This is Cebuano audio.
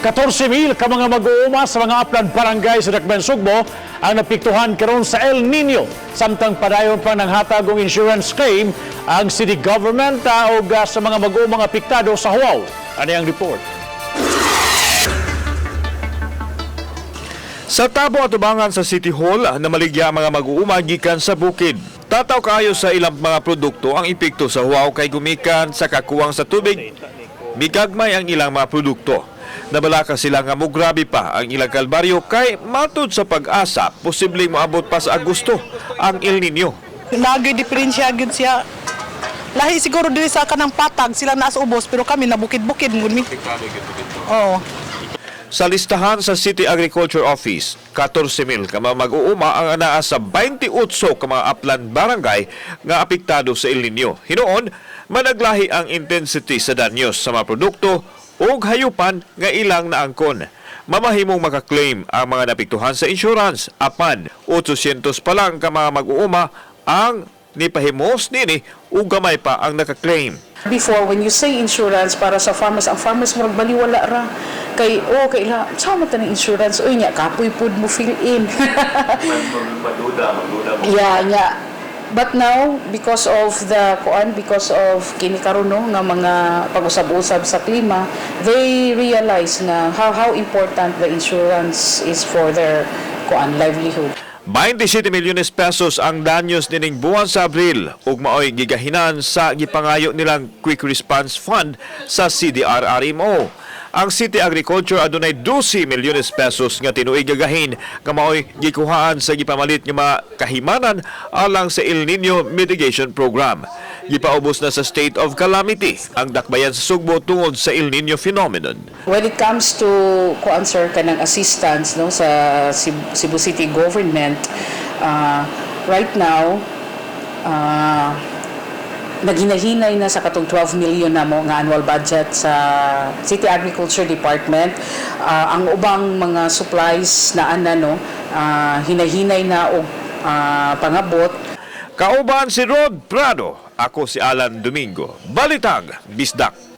14,000 ka mga mag-uuma sa mga upland barangay sa Dakbayan Sugbo ang naapektuhan karon sa El Nino. Samtang padayon pa nanghatag og insurance claim ang city government og sa mga mag-uumang apektado sa huwaw. Ani ang report. Sa tabo atubangan sa City Hall, namaligya ang mga mag-uuma gikan sa bukid. Tataw kaayo sa ilang mga produkto ang epekto sa huwaw kay gumikan sa kakuwang sa tubig. Migagmay ang ilang mga produkto. Nabalaka sila nga mugrabe pa ang ilang kalbaryo kay matud sa PAGASA, posibleng moabot pa sa Agosto ang El Nino. Nagay diferensya gyud siya. Lahi siguro diri sa kanang patag sila naa sa ubos, pero kami nabukid-bukid gud mi. Oo. Sa listahan sa City Agriculture Office, 14,000 ka mga mag-uuma ang anaa sa 28 ka mga upland barangay nga apektado sa El Nino. Hinuon, managlahi ang intensity sa danyos sa mga produkto ug hayupan nga ilang naangkon. Mamahimong makaklaim ang mga naapektuhan sa insurance apan 800 pa lang ka mga mag-uuma ang nipahimos nini ug gamay pa ang nakaklaim. Before, when you say insurance para sa farmers, ang farmers murag baliwala ra. Kay, oh, kay ila, sa man ng insurance? Uy, nya, kapoy pud mo fill in. Magduda, magduda mo. Yeah. But now, because of the kuan, because of kini karon, no, nga mga pag-usab-usab sa klima, they realize na how important the insurance is for their kuan livelihood. 27 milyones pesos ang danyos nining buwan sa Abril ug maoy gigahinan sa gipangayo nilang Quick Response Fund sa CDRRMO. Ang City Agriculture adunay 12 milyones pesos nga tinuig gagahin nga maoy gikuhaan sa gipamalit nga mga kahimanan alang sa El Nino Mitigation Program. Gipaubos na sa state of calamity ang dakbayan sa Sugbo tungod sa El Nino phenomenon. When it comes to kuan, sir, kanang assistance, no, sa Cebu City government, right now naghinahinay na sa katong 12 million na mo nga annual budget sa City Agriculture Department. Ang ubang mga supplies na ana, no, hinahinay na og pangabot. Kauban si Rod Prado, ako si Alan Domingo. Balitang Bisdak.